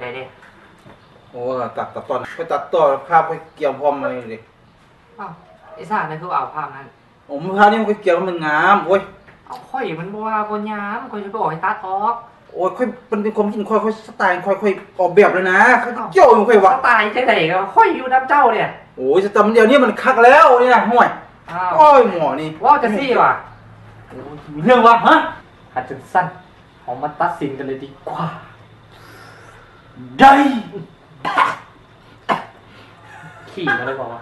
ໄປເດ້. ໂອ້ ຕັດ ຕັດຕໍ່ ຂ້ອຍຕັດຕໍ່ພາບ ຂ້ອຍກຽມພ້ອມມາເດ້. ອ້າວ ໄອ້ຊ່າງ ນັ້ນຄືເອົາພາບນັ້ນ. ໂອ້ ມັນພາບນີ້ມັນກຽມ ມັນງາມ. ໂອ້ຍ ເອົາ ຂ້ອຍມັນບໍ່ວ່າບໍ່ງາມ ຂ້ອຍຊິບອກໃຫ້ຕັດອອກ. ໂອ້ຍ ຂ້ອຍ ມັນເປັນຄວາມຄິດຂ້ອຍ ຂ້ອຍສະໄຕຂ້ອຍ ຂ້ອຍອອກແບບແລ້ວນະ ຂ້ອຍ ເອົ້າ ເຈົ້າຂ້ອຍວ່າ ສະໄຕຈັ່ງໃດກໍຂ້ອຍຢູ່ນຳເຈົ້າເດ້. ໂອ້ຍ ສະໄຕມັນດຽວນີ້ມັນຄັກແລ້ວນີ້ນະ ຫ້ວຍ. ອ້າວ ໂອ້ຍ ໝໍນີ້ ເວົ້າຈັ່ງຊີ້ຫວາ? ໂອ້ຍ ມີເລື່ອງຫວາ ຮະ? ຄັນຈັ່ງຊັ້ນ ເຮົາມາຕັດສິນກັນເລີຍດີກວ່າ. ໄດ້ ຂີ່ມາເລີຍບໍ່ວະ?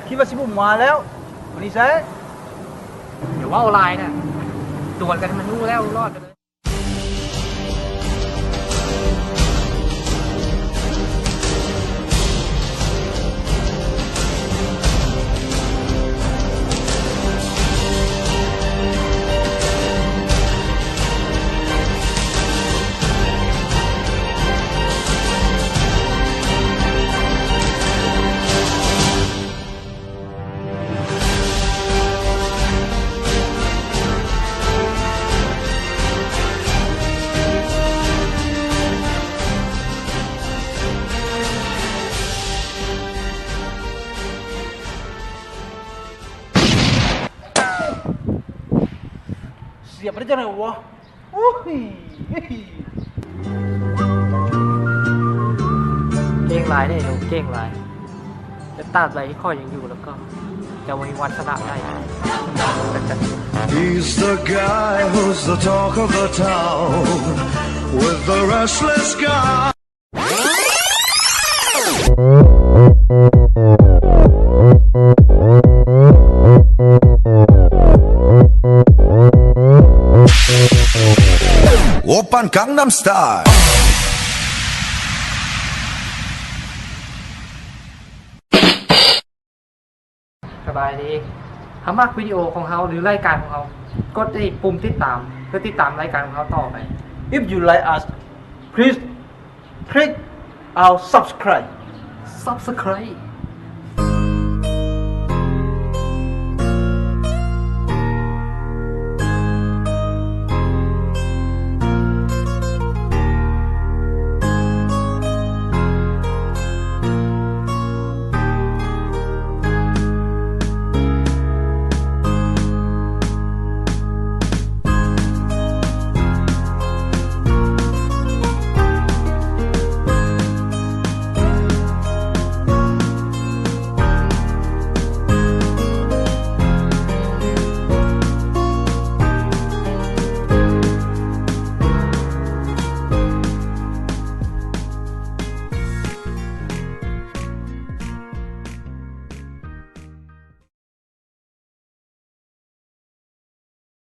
ຄິດວ່າຊິບໍ່ມາແລ້ວ ມື້ນີ້ໃສ? ຢ່າເວົ້າຫຼາຍນະ ດວນກັນໃຫ້ມັນຮູ້ແລ້ວ ລອດໄປເລີຍ. ສຽບໄປໄດ້ຈັ່ງໃດວະ? ໂອ້ຍ ເກັ່ງຫຼາຍເດ້ ເກັ່ງຫຼາຍ. ແຕ່ຕາບໃດທີ່ຂ້ອຍຍັງຢູ່ແລ້ວກໍ ຈະບໍ່ມີວັນຊະນະໄດ້. He's the guy who's the talk of the town with the restless guy. Oppan Gangnam Style. ສະບາຍດີ. ຖ້າມັກວິດີໂອຂອງເຮົາ ຫຼື ລາຍການຂອງເຮົາ ກົດທີ່ປຸ່ມຕິດຕາມ ເພື່ອຕິດຕາມລາຍການຂອງເຮົາຕໍ່ໄປ. If you like us, please click our subscribe. Subscribe.